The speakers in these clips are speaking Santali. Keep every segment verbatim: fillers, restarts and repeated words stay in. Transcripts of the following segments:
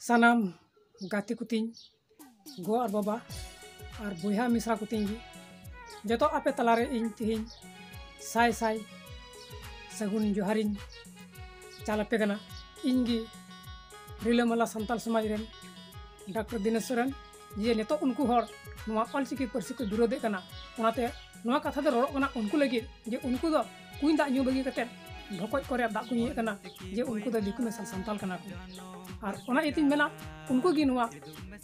ᱥᱟᱱᱟᱢ ᱜᱟᱛᱮ ᱠᱚᱛᱤᱧ, ᱜᱚ ᱟᱨ ᱵᱟᱵᱟ ᱟᱨ ᱵᱚᱭᱦᱟ ᱢᱤᱥᱨᱟ ᱠᱚᱛᱤᱧ ᱜᱮ, ᱡᱚᱛᱚ ᱟᱯᱮ ᱛᱟᱞᱟᱨᱮ ᱤᱧ ᱛᱮᱦᱮᱧ ᱥᱟᱭ ᱥᱟᱭ ᱥᱟᱹᱜᱩᱱ ᱡᱚᱦᱟᱨᱤᱧ ᱪᱟᱞ ᱟᱯᱮ ᱠᱟᱱᱟ᱾ ᱤᱧ ᱜᱮ ᱨᱤᱞᱟᱹᱢᱟᱞᱟ ᱥᱟᱱᱛᱟᱞ ᱥᱚᱢᱟᱡᱽ ᱨᱮᱱ ᱰᱟᱠᱛᱟᱨ ᱫᱤᱱᱮᱥ ᱥᱚᱨᱮᱱ᱾ ᱡᱮ ᱱᱤᱛᱚᱜ ᱩᱱᱠᱩ ᱦᱚᱲ ᱱᱚᱣᱟ ᱚᱞᱪᱤᱠᱤ ᱯᱟᱹᱨᱥᱤ ᱠᱚ ᱵᱤᱨᱳᱫᱮᱫ ᱠᱟᱱᱟ, ᱚᱱᱟᱛᱮ ᱱᱚᱣᱟ ᱠᱟᱛᱷᱟ ᱫᱚ ᱨᱚᱲᱚᱜ ᱠᱟᱱᱟ ᱩᱱᱠᱩ ᱞᱟᱹᱜᱤᱫ, ᱡᱮ ᱩᱱᱠᱩ ᱫᱚ ᱠᱩᱧ ᱫᱟᱜ ᱧᱩ ᱵᱟᱹᱜᱤ ᱠᱟᱛᱮᱫ ᱰᱷᱚᱠᱚᱡ ᱠᱚᱨᱮ ᱫᱟᱜ ᱠᱚ ᱧᱩᱭᱮᱫ ᱠᱟᱱᱟ, ᱡᱮ ᱩᱱᱠᱩ ᱫᱚ ᱫᱤᱠᱩ ᱢᱮᱥᱟ ᱥᱟᱱᱛᱟᱞ ᱠᱟᱱᱟ ᱠᱚ᱾ ᱟᱨ ᱚᱱᱟ ᱤᱭᱟᱹᱛᱮᱧ ᱢᱮᱱᱟ, ᱩᱱᱠᱩ ᱜᱮ ᱱᱚᱣᱟ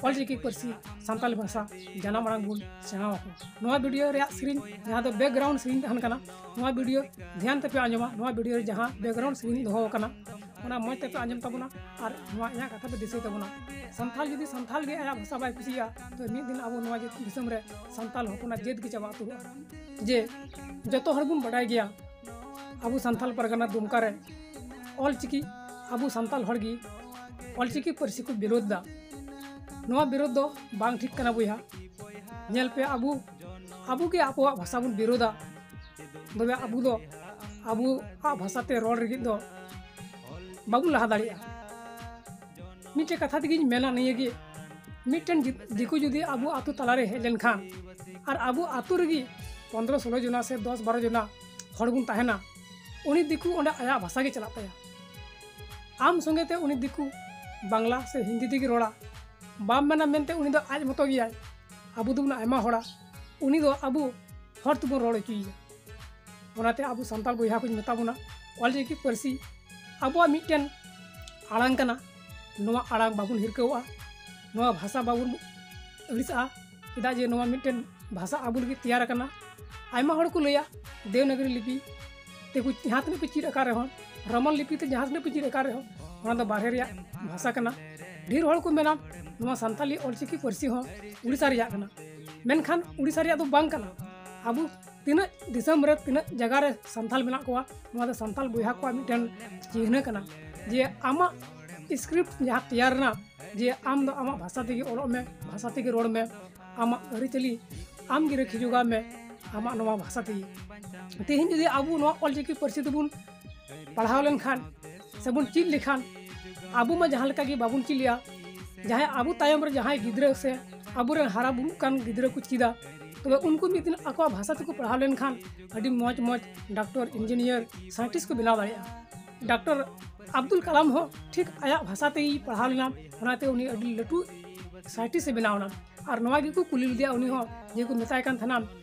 ᱚᱞᱪᱤᱠᱤ ᱯᱟᱹᱨᱥᱤ ᱥᱟᱱᱛᱟᱞᱤ ᱵᱷᱟᱥᱟ ᱡᱟᱱᱟᱢ ᱟᱲᱟᱝ ᱵᱚᱱ ᱥᱮᱬᱟ ᱟᱠᱚ᱾ ᱱᱚᱣᱟ ᱵᱷᱤᱰᱤᱭᱳ ᱨᱮᱭᱟᱜ ᱥᱮᱨᱮᱧ, ᱡᱟᱦᱟᱸ ᱫᱚ ᱵᱮᱠᱜᱨᱟᱣᱩᱱᱰ ᱥᱮᱨᱮᱧ ᱛᱟᱦᱮᱱ ᱠᱟᱱᱟ, ᱱᱚᱣᱟ ᱵᱷᱤᱰᱤᱭᱳ ᱫᱷᱮᱭᱟᱱ ᱛᱮᱯᱮ ᱟᱸᱡᱚᱢᱟ᱾ ᱱᱚᱣᱟ ᱵᱷᱤᱰᱤᱭᱳ ᱨᱮ ᱡᱟᱦᱟᱸ ᱵᱮᱠᱜᱨᱟᱣᱩᱱᱰ ᱥᱮᱨᱮᱧ ᱫᱚᱦᱚ ᱟᱠᱟᱱᱟ, ᱚᱱᱟ ᱢᱚᱡᱽ ᱛᱮᱯᱮ ᱟᱸᱡᱚᱢ ᱛᱟᱵᱚᱱᱟ ᱟᱨ ᱱᱚᱣᱟ ᱤᱧᱟᱹᱜ ᱠᱟᱛᱷᱟ ᱯᱮ ᱫᱤᱥᱟᱹᱭ ᱛᱟᱵᱚᱱᱟ᱾ ᱥᱟᱱᱛᱟᱞ ᱡᱩᱫᱤ ᱥᱟᱱᱛᱟᱞ ᱜᱮ ᱟᱭᱟᱜ ᱵᱷᱟᱥᱟ ᱵᱟᱭ ᱠᱩᱥᱤᱭᱟᱜᱼᱟ, ᱛᱚ ᱢᱤᱫ ᱫᱤᱱ ᱟᱵᱚ ᱱᱚᱣᱟ ᱡᱟᱹᱛᱤ ᱫᱤᱥᱚᱢ ᱨᱮ ᱥᱟᱱᱛᱟᱞ ᱦᱚᱯᱚᱱᱟᱜ ᱡᱟᱹᱛ ᱜᱮ ᱪᱟᱵᱟ ᱩᱛᱟᱹᱨᱚᱜᱼᱟ᱾ ᱡᱮ ᱡᱚᱛᱚ ᱦᱚᱲ ᱵᱚᱱ ᱵᱟᱰᱟᱭ ᱜᱮᱭᱟ, ᱟᱵᱚ ᱥᱟᱱᱛᱟᱞ ᱯᱟᱨᱜᱟᱱᱟ ᱫᱩᱢᱠᱟ ᱨᱮ ᱚᱞᱪᱤᱠᱤ, ᱟᱵᱚ ᱥᱟᱱᱛᱟᱞ ᱦᱚᱲ ᱜᱮ ᱚᱞᱪᱤᱠᱤ ᱯᱟᱹᱨᱥᱤ ᱠᱚ ᱵᱤᱨᱳᱫᱷ ᱫᱟ᱾ ᱱᱚᱣᱟ ᱵᱤᱨᱳᱫᱷ ᱫᱚ ᱵᱟᱝ ᱴᱷᱤᱠ ᱠᱟᱱᱟ ᱵᱚᱭᱦᱟ᱾ ᱧᱮᱞ ᱯᱮ, ᱟᱵᱚ, ᱟᱵᱚ ᱜᱮ ᱟᱵᱚᱣᱟᱜ ᱵᱷᱟᱥᱟ ᱵᱚᱱ ᱵᱤᱨᱳᱫᱷᱟ, ᱛᱚᱵᱮ ᱟᱵᱚ ᱫᱚ ᱟᱵᱚᱣᱟᱜ ᱵᱷᱟᱥᱟ ᱛᱮ ᱨᱚᱲ ᱞᱟᱹᱜᱤᱫ ᱫᱚ ᱵᱟᱵᱚᱱ ᱞᱟᱦᱟ ᱫᱟᱲᱮᱭᱟᱜᱼᱟ᱾ ᱢᱤᱫᱴᱮᱱ ᱠᱟᱛᱷᱟ ᱛᱮᱜᱮᱧ ᱢᱮᱱᱟ ᱱᱤᱭᱟᱹ ᱜᱮ, ᱢᱤᱫᱴᱮᱱ ᱡᱤ-, ᱫᱤᱠᱩ ᱡᱩᱫᱤ ᱟᱵᱚ ᱟᱛᱳ ᱛᱟᱞᱟᱨᱮ ᱦᱮᱡ ᱞᱮᱱᱠᱷᱟᱱ ᱟᱨ ᱟᱵᱚ ᱟᱛᱳ ᱨᱮᱜᱮ ᱯᱚᱱᱫᱽᱨᱚ ᱥᱳᱞᱳ ᱡᱚᱱᱟ ᱥᱮ ᱫᱚᱥ ᱵᱟᱨᱚ ᱡᱚᱱᱟ ᱦᱚᱲ ᱵᱚᱱ ᱛᱟᱦᱮᱱᱟ, ᱩᱱᱤ ᱫᱤᱠᱩ ᱚᱸᱰᱮ ᱟᱭᱟᱜ ᱵᱷᱟᱥᱟ ᱜᱮ ᱪᱟᱞᱟᱜ ᱛᱟᱭᱟ᱾ ᱟᱢ ᱥᱚᱸᱜᱮ ᱛᱮ ᱩᱱᱤ ᱫᱤᱠᱩ ᱵᱟᱝᱞᱟ ᱥᱮ ᱦᱤᱱᱫᱤ ᱛᱮᱜᱮ ᱨᱚᱲᱟ, ᱵᱟᱢ ᱢᱮᱱᱟ ᱢᱮᱱᱛᱮ ᱩᱱᱤ ᱫᱚ ᱟᱡ ᱢᱚᱛᱚ ᱜᱮᱭᱟᱭ᱾ ᱟᱵᱚ ᱫᱚᱵᱚᱱ ᱟᱭᱢᱟ ᱦᱚᱲᱟ, ᱩᱱᱤ ᱫᱚ ᱟᱵᱚ ᱦᱚᱲ ᱛᱮᱵᱚᱱ ᱨᱚᱲ ᱦᱚᱪᱚᱭᱮᱭᱟ᱾ ᱚᱱᱟᱛᱮ ᱟᱵᱚ ᱥᱟᱱᱛᱟᱲ ᱵᱚᱭᱦᱟ ᱠᱚᱧ ᱢᱮᱛᱟ ᱵᱚᱱᱟ, ᱚᱞᱪᱤᱠᱤ ᱯᱟᱹᱨᱥᱤ ᱟᱵᱚᱣᱟᱜ ᱢᱤᱫᱴᱮᱱ ᱟᱲᱟᱝ ᱠᱟᱱᱟ᱾ ᱱᱚᱣᱟ ᱟᱲᱟᱝ ᱵᱟᱵᱚᱱ ᱦᱤᱨᱠᱟᱹᱣᱟᱜᱼᱟ, ᱱᱚᱣᱟ ᱵᱷᱟᱥᱟ ᱵᱟᱵᱚᱱ ᱟᱹᱲᱤᱥᱟᱜᱼᱟ᱾ ᱪᱮᱫᱟᱜ ᱡᱮ ᱱᱚᱣᱟ ᱢᱤᱫᱴᱮᱱ ᱵᱷᱟᱥᱟ ᱟᱵᱚ ᱞᱟᱹᱜᱤᱫ ᱛᱮᱭᱟᱨ ᱟᱠᱟᱱᱟ᱾ ᱟᱭᱢᱟ ᱦᱚᱲ ᱠᱚ ᱞᱟᱹᱭᱟ ᱫᱮᱵᱽᱱᱟᱜᱚᱨᱤ ᱞᱤᱯᱤ ᱛᱮᱠᱚ ᱡᱟᱦᱟᱸ ᱛᱤᱱᱟᱹᱜ ᱯᱮ ᱪᱮᱫ ᱟᱠᱟᱫ ᱨᱮᱦᱚᱸ, ᱨᱳᱢᱟᱱ ᱞᱤᱯᱤ ᱛᱮ ᱡᱟᱦᱟᱸ ᱛᱤᱱᱟᱹᱜ ᱯᱮ ᱪᱮᱫ ᱟᱠᱟᱫ ᱨᱮᱦᱚᱸ, ᱚᱱᱟ ᱫᱚ ᱵᱟᱨᱦᱮ ᱨᱮᱭᱟᱜ ᱵᱷᱟᱥᱟ ᱠᱟᱱᱟ᱾ ᱰᱷᱮᱨ ᱦᱚᱲ ᱠᱚ ᱢᱮᱱᱟ ᱱᱚᱣᱟ ᱥᱟᱱᱛᱟᱞᱤ ᱚᱞᱪᱤᱠᱤ ᱯᱟᱹᱨᱥᱤ ᱦᱚᱸ ᱩᱲᱤᱥᱥᱟ ᱨᱮᱭᱟᱜ ᱠᱟᱱᱟ, ᱢᱮᱱᱠᱷᱟᱱ ᱩᱲᱤᱥᱥᱟ ᱨᱮᱭᱟᱜ ᱫᱚ ᱵᱟᱝ ᱠᱟᱱᱟ᱾ ᱟᱵᱚ ᱛᱤᱱᱟᱹᱜ ᱫᱤᱥᱚᱢ ᱨᱮ ᱛᱤᱱᱟᱹᱜ ᱡᱟᱭᱜᱟ ᱨᱮ ᱥᱟᱱᱛᱟᱞ ᱢᱮᱱᱟᱜ ᱠᱚᱣᱟ, ᱱᱚᱣᱟ ᱫᱚ ᱥᱟᱱᱛᱟᱞ ᱵᱚᱭᱦᱟ ᱠᱚᱣᱟᱜ ᱢᱤᱫᱴᱮᱱ ᱪᱤᱦᱱᱟᱹ ᱠᱟᱱᱟ᱾ ᱡᱮ ᱟᱢᱟᱜ ᱥᱠᱨᱤᱯᱴ ᱡᱟᱦᱟᱸ ᱛᱮᱭᱟᱨ ᱮᱱᱟ, ᱡᱮ ᱟᱢ ᱫᱚ ᱟᱢᱟᱜ ᱵᱷᱟᱥᱟ ᱛᱮᱜᱮ ᱚᱞᱚᱜ ᱢᱮ, ᱵᱷᱟᱥᱟ ᱛᱮᱜᱮ ᱨᱚᱲ ᱢᱮ, ᱟᱢᱟᱜ ᱟᱹᱨᱤᱪᱟᱹᱞᱤ ᱟᱢ ᱜᱮ ᱨᱟᱹᱠᱷᱤ ᱡᱚᱜᱟᱣ ᱢᱮ ᱟᱢᱟᱜ ᱱᱚᱣᱟ ᱵᱷᱟᱥᱟ ᱛᱮᱜᱮ᱾ ᱛᱮᱦᱮᱧ ᱡᱩᱫᱤ ᱟᱵᱚ ᱱᱚᱣᱟ ᱚᱞᱪᱤᱠᱤ ᱯᱟᱹᱨᱥᱤ ᱛᱮᱵᱚᱱ ᱯᱟᱲᱦᱟᱣ ᱞᱮᱱᱠᱷᱟᱱ ᱥᱮᱵᱚᱱ ᱪᱮᱫ ᱞᱮᱠᱷᱟᱱ, ᱟᱵᱚ ᱢᱟ ᱡᱟᱦᱟᱸ ᱞᱮᱠᱟ ᱜᱮ ᱵᱟᱵᱚᱱ ᱪᱮᱫ ᱞᱮᱜᱼᱟ, ᱡᱟᱦᱟᱸᱭ ᱟᱵᱚ ᱛᱟᱭᱚᱢ ᱨᱮ ᱡᱟᱦᱟᱸᱭ ᱜᱤᱫᱽᱨᱟᱹ ᱥᱮ ᱟᱵᱚᱨᱮᱱ ᱦᱟᱨᱟ ᱵᱩᱨᱩᱜ ᱠᱟᱱ ᱜᱤᱫᱽᱨᱟᱹ ᱠᱚ ᱪᱮᱫᱟ, ᱛᱚᱵᱮ ᱩᱱᱠᱩ ᱢᱤᱫ ᱫᱤᱱ ᱟᱠᱚᱣᱟᱜ ᱵᱷᱟᱥᱟ ᱛᱮᱠᱚ ᱯᱟᱲᱦᱟᱣ ᱞᱮᱱᱠᱷᱟᱱ ᱟᱹᱰᱤ ᱢᱚᱡᱽ ᱢᱚᱡᱽ ᱰᱟᱠᱛᱚᱨ, ᱤᱧᱡᱤᱱᱤᱭᱟᱨ, ᱥᱟᱭᱮᱱᱴᱤᱥᱴ ᱠᱚ ᱵᱮᱱᱟᱣ ᱫᱟᱲᱮᱭᱟᱜᱼᱟ᱾ ᱰᱟᱠᱛᱚᱨ ᱟᱵᱫᱩᱞ ᱠᱟᱞᱟᱢ ᱦᱚᱸ ᱴᱷᱤᱠ ᱟᱭᱟᱜ ᱵᱷᱟᱥᱟ ᱛᱮᱜᱮᱭ ᱯᱟᱲᱦᱟᱣ ᱞᱮᱱᱟ, ᱚᱱᱟᱛᱮ ᱩᱱᱤ ᱟᱹᱰᱤ ᱞᱟᱹᱴᱩ ᱥᱟᱭᱮᱱᱴᱤᱥᱴ ᱮ ᱵᱮᱱᱟᱣ ᱮᱱᱟ᱾ ᱟᱨ ᱱᱚᱣᱟ ᱜᱮᱠᱚ ᱠᱩᱞᱤ ᱞᱮᱫᱮᱭᱟ ᱩᱱᱤ ᱦᱚᱸ, ᱡᱮ ᱠᱚ ᱢᱮᱛᱟᱭ ᱠᱟᱱ ᱛᱟᱦᱮᱱᱟ,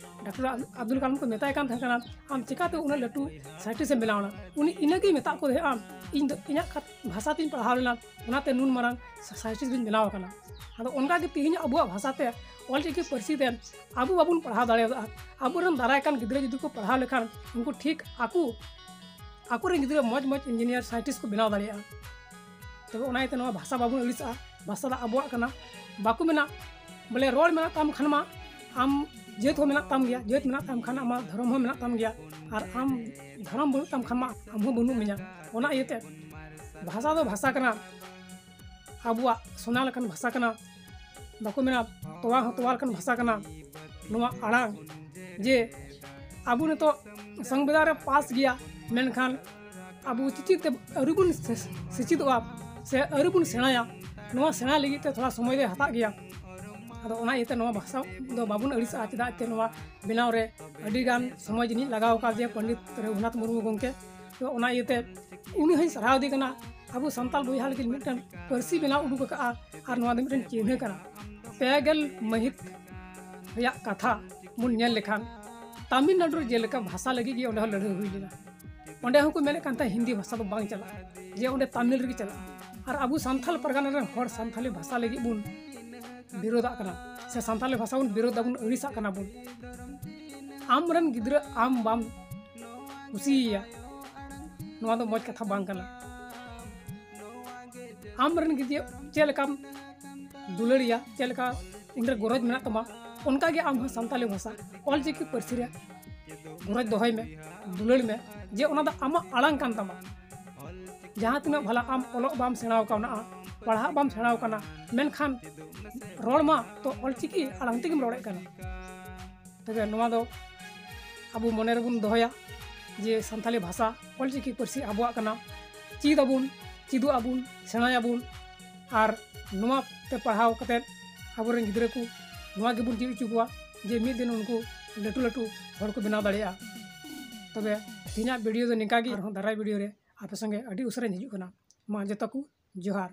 ᱰᱟᱠᱛᱚᱨ ᱟᱵᱫᱩᱞ ᱠᱟᱞᱟᱢ ᱠᱚ ᱢᱮᱛᱟᱭ ᱠᱟᱱ ᱛᱟᱦᱮᱸ ᱠᱟᱱᱟ, "ᱟᱢ ᱪᱤᱠᱟᱹᱛᱮ ᱩᱱᱟᱹᱜ ᱞᱟᱹᱴᱩ ᱥᱟᱭᱮᱱᱴᱤᱥᱴ ᱮᱢ ᱵᱮᱱᱟᱣ ᱮᱱᱟ?" ᱩᱱᱤ ᱤᱱᱟᱹᱜᱮᱭ ᱢᱮᱛᱟᱜ ᱠᱚ ᱛᱟᱦᱮᱸᱜᱼᱟ, "ᱤᱧ ᱫᱚ ᱤᱧᱟᱹᱜ ᱠᱟᱛ-, ᱵᱷᱟᱥᱟ ᱛᱤᱧ ᱯᱟᱲᱦᱟᱣ ᱞᱮᱱᱟ, ᱚᱱᱟᱛᱮ ᱱᱩᱱ ᱢᱟᱨᱟᱝ ᱥᱟ-, ᱥᱟᱭᱮᱱᱴᱤᱥᱴ ᱵᱤᱱ ᱵᱮᱱᱟᱣ ᱟᱠᱟᱱᱟ᱾" ᱟᱫᱚ ᱚᱱᱠᱟ ᱜᱮ ᱛᱮᱦᱮᱧ ᱟᱵᱚᱣᱟᱜ ᱵᱷᱟᱥᱟ ᱛᱮ ᱚᱞᱪᱤᱠᱤ ᱯᱟᱹᱨᱥᱤ ᱛᱮ ᱟᱵᱚ ᱵᱟᱵᱚᱱ ᱯᱟᱲᱦᱟᱣ ᱫᱟᱲᱮᱭᱟᱫᱟ᱾ ᱟᱵᱚᱨᱮᱱ ᱫᱟᱨᱟᱭ ᱠᱟᱱ ᱜᱤᱫᱽᱨᱟᱹ ᱡᱩᱫᱤ ᱠᱚ ᱯᱟᱲᱦᱟᱣ ᱞᱮᱠᱷᱟᱱ ᱩᱱᱠᱩ ᱴᱷᱤᱠ ᱟᱠᱚ, ᱟᱠᱚᱨᱮᱱ ᱜᱤᱫᱽᱨᱟᱹ ᱢᱚᱡᱽ ᱢᱚᱡᱽ ᱤᱧᱡᱤᱱᱤᱭᱟᱨ, ᱥᱟᱭᱮᱱᱴᱤᱥᱴ ᱠᱚ ᱵᱮᱱᱟᱣ ᱫᱟᱲᱮᱭᱟᱜᱼᱟ᱾ ᱛᱚᱵᱮ ᱚᱱᱟ ᱤᱭᱟᱹᱛᱮ ᱱᱚᱣᱟ ᱵᱷᱟᱥᱟ ᱵᱟᱵᱚᱱ ᱟᱹᱲᱤᱥᱟᱜᱼᱟ, ᱵᱷᱟᱥᱟ ᱫᱚ ᱟᱵᱚᱣᱟᱜ ᱠᱟᱱᱟ᱾ ᱵᱟᱠᱚ ᱢᱮᱱᱟ ᱵᱚᱞᱮ ᱨᱚᱲ ᱢᱮᱱᱟᱜ ᱛᱟᱢ ᱠᱷᱟᱱ ᱢᱟ ᱟᱢ ᱡᱟᱹᱛ ᱦᱚᱸ ᱢᱮᱱᱟᱜ ᱛᱟᱢ ᱜᱮᱭᱟ, ᱡᱟᱹᱛ ᱢᱮᱱᱟᱜ ᱛᱟᱢ ᱠᱷᱟᱱ ᱟᱢᱟᱜ ᱫᱷᱚᱨᱚᱢ ᱦᱚᱸ ᱢᱮᱱᱟᱜ ᱛᱟᱢ ᱜᱮᱭᱟ, ᱟᱨ ᱟᱢ ᱫᱷᱚᱨᱚᱢ ᱵᱟᱹᱱᱩᱜ ᱛᱟᱢ ᱠᱷᱟᱱ ᱢᱟ ᱟᱢ ᱦᱚᱸ ᱵᱟᱹᱱᱩᱜ ᱢᱮᱭᱟ᱾ ᱚᱱᱟ ᱤᱭᱟᱹᱛᱮ ᱵᱷᱟᱥᱟ ᱫᱚ ᱵᱷᱟᱥᱟ ᱠᱟᱱᱟ, ᱟᱵᱚᱣᱟᱜ ᱥᱚᱱᱟ ᱞᱮᱠᱟᱱ ᱵᱷᱟᱥᱟ ᱠᱟᱱᱟ᱾ ᱵᱟᱠᱚ ᱢᱮᱱᱟ ᱛᱚᱣᱟ ᱦᱚᱸ ᱛᱚᱣᱟ ᱞᱮᱠᱟᱱ ᱵᱷᱟᱥᱟ ᱠᱟᱱᱟ᱾ ᱱᱚᱣᱟ ᱟᱲᱟᱝ ᱡᱮ ᱟᱵᱚ ᱱᱤᱛᱚᱜ ᱥᱚᱝᱵᱤᱫᱷᱟᱱ ᱨᱮ ᱯᱟᱥ ᱜᱮᱭᱟ, ᱢᱮᱱᱠᱷᱟᱱ ᱟᱵᱚ ᱪᱮᱫ ᱛᱮ ᱟᱹᱣᱨᱤ ᱵᱚᱱ ᱥᱮ-, ᱥᱮᱪᱮᱫᱚᱜᱼᱟ ᱥᱮ ᱟᱹᱣᱨᱤ ᱵᱚᱱ ᱥᱮᱬᱟᱭᱟ, ᱱᱚᱣᱟ ᱥᱮᱬᱟ ᱞᱟᱹᱜᱤᱫ ᱛᱮ ᱛᱷᱚᱲᱟ ᱥᱚᱢᱚᱭ ᱫᱚᱭ ᱦᱟᱛᱟᱜ ᱜᱮᱭᱟ᱾ ᱟᱫᱚ ᱚᱱᱟ ᱤᱭᱟᱹᱛᱮ ᱱᱚᱣᱟ ᱵᱷᱟᱥᱟ ᱫᱚ ᱵᱟᱵᱚᱱ ᱟᱹᱲᱤᱥᱟᱜᱼᱟ, ᱪᱮᱫᱟᱜ ᱮᱱᱛᱮ ᱱᱚᱣᱟ ᱵᱮᱱᱟᱣ ᱨᱮ ᱟᱹᱰᱤ ᱜᱟᱱ ᱥᱚᱢᱚᱭ ᱡᱟᱹᱱᱤᱡ ᱞᱟᱜᱟᱣ ᱟᱠᱟᱫᱮᱭᱟ ᱯᱚᱱᱰᱤᱛ ᱨᱚᱜᱷᱩᱱᱟᱛᱷ ᱢᱩᱨᱢᱩ ᱜᱚᱢᱠᱮ᱾ ᱛᱚ ᱚᱱᱟ ᱤᱭᱟᱹᱛᱮ ᱩᱱᱤ ᱦᱚᱸᱧ ᱥᱟᱨᱦᱟᱣ ᱮᱫᱮ ᱠᱟᱱᱟ᱾ ᱟᱵᱚ ᱥᱟᱱᱛᱟᱲ ᱵᱚᱭᱦᱟ ᱞᱟᱹᱜᱤᱫ ᱢᱤᱫᱴᱮᱱ ᱯᱟᱹᱨᱥᱤ ᱵᱮᱱᱟᱣ ᱩᱰᱩᱠ ᱟᱠᱟᱫᱼᱟ, ᱟᱨ ᱱᱚᱣᱟ ᱫᱚ ᱢᱤᱫᱴᱮᱱ ᱪᱤᱱᱦᱟᱹ ᱠᱟᱱᱟ᱾ ᱯᱮ ᱜᱮᱞ ᱢᱟᱹᱦᱤᱛ ᱨᱮᱭᱟᱜ ᱠᱟᱛᱷᱟ ᱵᱚᱱ ᱧᱮᱞ ᱞᱮᱠᱷᱟᱱ ᱛᱟᱢᱤᱞᱱᱟᱰᱩ ᱨᱮ ᱡᱮᱞᱮᱠᱟ ᱵᱷᱟᱥᱟ ᱞᱟᱹᱜᱤᱫ ᱜᱮ ᱚᱸᱰᱮ ᱦᱚᱸ ᱞᱟᱹᱲᱦᱟᱹᱭ ᱦᱩᱭ ᱞᱮᱱᱟ, ᱚᱸᱰᱮ ᱦᱚᱸᱠᱚ ᱢᱮᱱᱮᱫ ᱠᱟᱱ ᱛᱟᱦᱮᱸ ᱦᱤᱱᱫᱤ ᱵᱷᱟᱥᱟ ᱫᱚ ᱵᱟᱝ ᱪᱟᱞᱟᱜᱼᱟ, ᱡᱮ ᱚᱸᱰᱮ ᱛᱟᱢᱤᱞ ᱨᱮᱜᱮ ᱪᱟᱞᱟᱜᱼᱟ᱾ ᱟᱨ ᱟᱵᱚ ᱥᱟᱱᱛᱟᱲ ᱯᱟᱨᱜᱟᱱᱟ ᱨᱮᱱ ᱦᱚᱲ ᱥᱟᱱᱛᱟᱲᱤ ᱵᱷᱟᱥᱟ ᱞᱟᱹᱜᱤᱫ ᱵᱚᱱ ᱵᱤᱨᱳᱫᱟᱜ ᱠᱟᱱᱟ ᱥᱮ ᱥᱟᱱᱛᱟᱲᱤ ᱵᱷᱟᱥᱟ ᱵᱚᱱ ᱵᱤᱨᱳᱫ ᱫᱟᱵᱚᱱ, ᱟᱹᱲᱤᱥᱟᱜ ᱠᱟᱱᱟ ᱵᱚᱱ᱾ ᱟᱢ ᱨᱮᱱ ᱜᱤᱫᱽᱨᱟᱹ ᱟᱢ ᱵᱟᱢ ᱠᱩᱥᱤᱭᱟᱭᱟ, ᱱᱚᱣᱟ ᱫᱚ ᱢᱚᱡᱽ ᱠᱟᱛᱷᱟ ᱵᱟᱝ ᱠᱟᱱᱟ᱾ ᱟᱢ ᱨᱮᱱ ᱜᱤᱫᱽᱨᱟᱹ ᱪᱮᱫ ᱞᱮᱠᱟᱢ ᱫᱩᱞᱟᱹᱲᱤᱭᱟ, ᱪᱮᱫ ᱞᱮᱠᱟ ᱩᱱᱤᱨᱮ ᱜᱚᱨᱚᱡᱽ ᱢᱮᱱᱟᱜ ᱛᱟᱢᱟ, ᱚᱱᱠᱟ ᱜᱮ ᱟᱢ ᱦᱚᱸ ᱥᱟᱱᱛᱟᱲᱤ ᱵᱷᱟᱥᱟ, ᱚᱞᱪᱤᱠᱤ ᱯᱟᱹᱨᱥᱤ ᱨᱮ ᱜᱚᱨᱚᱡᱽ ᱫᱚᱦᱚᱭ ᱢᱮ, ᱫᱩᱞᱟᱹᱲ ᱢᱮ, ᱡᱮ ᱚᱱᱟ ᱫᱚ ᱟᱢᱟᱜ ᱟᱲᱟᱝ ᱠᱟᱱ ᱛᱟᱢᱟ᱾ ᱡᱟᱦᱟᱸ ᱛᱤᱱᱟᱹᱜ ᱵᱷᱟᱞᱟ ᱟᱢ ᱚᱞᱚᱜ ᱵᱟᱢ ᱥᱮᱬᱟᱣ ᱠᱟᱣᱱᱟ, ᱯᱟᱲᱦᱟᱜ ᱵᱟᱢ ᱥᱮᱬᱟᱣ ᱠᱟᱱᱟ, ᱢᱮᱱᱠᱷᱟᱱ ᱨᱚᱲ ᱢᱟ ᱛᱚ ᱚᱞᱪᱤᱠᱤ ᱟᱲᱟᱝ ᱛᱮᱜᱮᱢ ᱨᱚᱲᱮᱫ ᱠᱟᱱᱟ᱾ ᱛᱚᱵᱮ ᱱᱚᱣᱟ ᱫᱚ ᱟᱵᱚ ᱢᱚᱱᱮ ᱨᱮᱵᱚᱱ ᱫᱚᱦᱚᱭᱟ ᱡᱮ ᱥᱟᱱᱛᱟᱲᱤ ᱵᱷᱟᱥᱟ, ᱚᱞᱪᱤᱠᱤ ᱯᱟᱹᱨᱥᱤ ᱟᱵᱚᱣᱟᱜ ᱠᱟᱱᱟ, ᱪᱮᱫ ᱟᱵᱚᱱ᱾ ᱪᱮᱫᱚᱜ ᱟᱵᱚᱱ, ᱥᱮᱬᱟᱭᱟᱵᱚᱱ᱾ ᱟᱨ ᱱᱚᱣᱟ ᱛᱮ ᱯᱟᱲᱦᱟᱣ ᱠᱟᱛᱮᱫ ᱟᱵᱚᱨᱮᱱ ᱜᱤᱫᱽᱨᱟᱹ ᱠᱚ ᱱᱚᱣᱟ ᱜᱮᱵᱚᱱ ᱪᱮᱫ ᱦᱚᱪᱚ ᱠᱚᱣᱟ ᱡᱮ ᱢᱤᱫ ᱫᱤᱱ ᱩᱱᱠᱩ ᱞᱟᱹᱴᱩ ᱞᱟᱹᱴᱩ ᱦᱚᱲ ᱠᱚ ᱵᱮᱱᱟᱣ ᱫᱟᱲᱮᱭᱟᱜᱼᱟ᱾ ᱛᱚᱵᱮ ᱛᱮᱦᱮᱧᱟᱜ ᱵᱷᱤᱰᱤᱭᱳ ᱫᱚ ᱱᱤᱝᱠᱟ ᱜᱮ, ᱟᱨᱦᱚᱸ ᱫᱟᱨᱟᱭ ᱵᱷᱤᱰᱤᱭᱳ ᱨᱮ ᱟᱯᱮ ᱥᱚᱸᱜᱮ ᱟᱹᱰᱤ ᱩᱥᱟᱹᱨᱟᱧ ᱦᱤᱡᱩᱜ ᱠᱟᱱᱟ᱾ ᱢᱟ ᱡᱚᱛᱚ ᱠᱚ ᱡᱚᱦᱟᱨ᱾